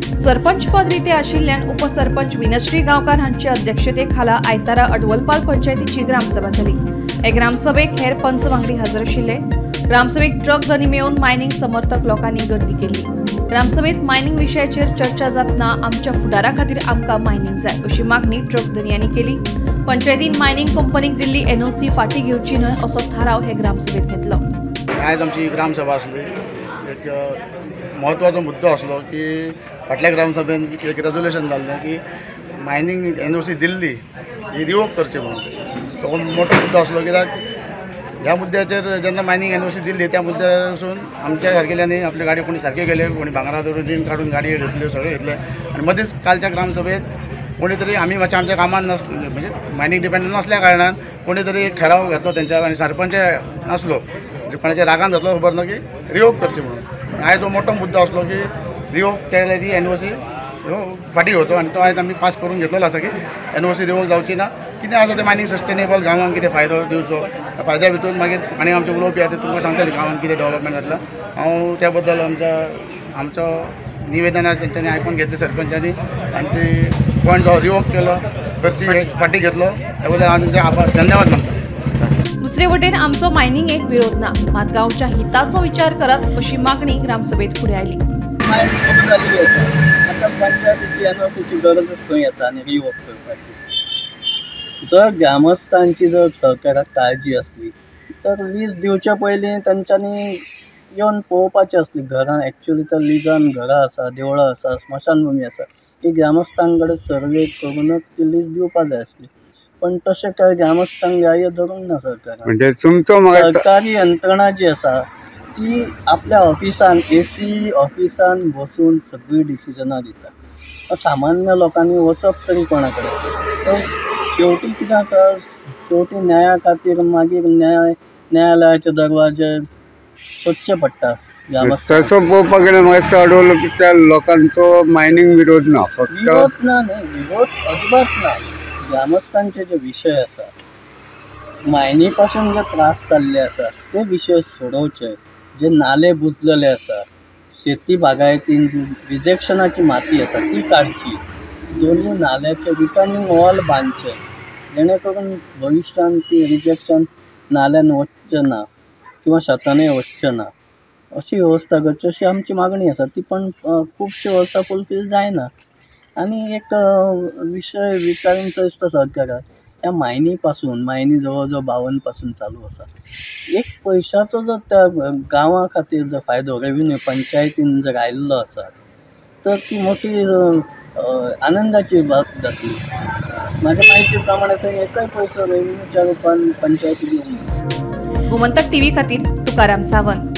सरपंच पद रिते आशिल्ल्यान उपसरपंच विनश्री गांवकार हांचे अध्यक्षतेखाला आयतारा अडवलपाल पंचायतीची ग्रामसभा जाली। हे ग्रामसभेक हेर पंच वांगडी हजर आशिल्ले। ग्रामसभेक ट्रक धनी मेळून मायनिंग समर्थक लोकांनी गर्दी केली। ग्रामसभेत मायनिंग विशयाचेर चर्चा जातना आमच्या फुडारा खातीर आमकां मायनिंग जाय अशी मागणी ट्रक धनयांनी केली। पंचायतीन मायनिंग कंपनीक दिल्ली एनओसी फाटी घेवची न्हय असो थाराव हे ग्रामसभेत घेतलो। आयज आमची ग्रामसभा आसली, एक म्हत्वाचो मुद्दो आसलो की फाटल्या ग्रामसभेन एक रेजोल्युशन जाल्लें की मायनिंग एनओसी दिल्ली ही रिवोक करची म्हणून। तो मोठो मुद्दो आसलो कित्याक ह्या मुद्द्याचेर जेन्ना मायनिंग एनओसी दिल्ली त्या मुद्द्यासून आमच्या सारकेल्यांनी आपली गाडी कोणी सारकी गेले, कोणी भांगरा धरून रीण काडून गाडी घेतल्यो, सगळें घेतलें। आनी मदींच कालच्या ग्रामसभेत कोणी तरी आमी मातशें आमच्या कामान नास म्हणजे मायनिंग डिपेंडंट नासल्या कारणान कोणी तरी एक ठराव घेतलो तेंच्या आनी सरपंच नासलो म्हणजे कोणाच्या रागान जातलो खबर ना की रिवोक करची म्हणून। आयज हो मोठो मुद्दो आसलो की रिवोक केले ती एनओसी फाटीं घेवचो आनी तो आयज आमी पास करून घेतलेलो आसा की एनओसी रिवोक जावची ना। कितें आसा तें मायनिंग सस्टेनेबल गांवांक कितें फायदो दिवचो, फायद्या भितर मागीर आनी आमचे उलोवपी आसा ते तुमकां सांगतले गांवांत कितें डेवलपमेंट जातलें। हांव त्या बद्दल आमचो निवेदन आसा तेंच्यांनी आयकून घेतलें सरपंचांनी आनी ते पॉयंट जो रिवोक केलो करची फाटीं घेतलो त्या बद्दल हांव तुमचें आभार धन्यवाद मानता। दुसरे वटेन आमचो मायनिंग एक विरोध ना, मात गांवच्या हिताचो विचार करात अशी मागणी ग्रामसभेत फुडें आयली। आतां पंचायतीची एनओसीची गरजच खंय येता आनी रिवोक करपाची। जर ग्रामस्थांची जर सरकाराक काळजी आसली तर लीज दिवच्या पयलीं तांच्यांनी येवन पळोवपाचें आसली घरां एक्चुअली तर लिजान घरां आसा, देवळां आसा, स्मशानभुमी आसा, ती ग्रामस्थां कडेन सर्वे करूनच ती लीज दिवपा जाय आसली। पण तशें काय ग्रामस्थांक ग्राह्य धरूंक ना सरकारान। म्हणजे तुमचो सरकारी यंत्रणा जी आसा ती आपल्या ऑफिसान एसी ऑफिसान बसून सगळीं डिसिजनां दिता, सामान्य लोकांनी वचप तरी कोणा कडेन। तर शेवटी कितें आसा, शेवटी न्याया खातीर मागीर न्यायालयाचे दरवाजे सोदचे पडटा। तसो पळोवपाक गेल्यार म्हाका दिसता अडवल की त्या लोकांचो मायनिंग विरोध ना, फक्त विरोध ना न्ही, विरोध अजिबात ना। ग्रामस्थांचे जे विशय आसा मायनी पासून जे त्रास जाल्ले आसा ते विशय सोडोवचे, जे नाले बुजलेले आसा, शेती बागायतीन रिजेक्शनाची माती आसा ती काडची, दोनूय नाल्याचे रिटर्निंग वॉल बांदचे जेणे करून भविश्यांत ती रिजेक्शन नाल्यान वचचें ना किंवा शेतानय वचचें ना अशी वेवस्था करची अशी आमची मागणी आसा। ती पण खुबशीं वर्सां फुलफील जायना। आनी एक विशय विचारूंक दिसता सरकाराक, ह्या मायनी पासून, मायनी जवळ जवळ 52 पासून चालू आसा, एक पयशाचो जर त्या गांवा खातीर जर फायदो रेवेन्यू पंचायतीन जर आयिल्लो आसा तर ती मोठी आनंदाची बाब जातली। म्हाज्या म्हायती प्रमाणे थंय एकय पयसो रेवेन्यूच्या रुपान पंचायती दिवंक ना। गोमंतक टीव्ही खातीर तुकाराम सावंत।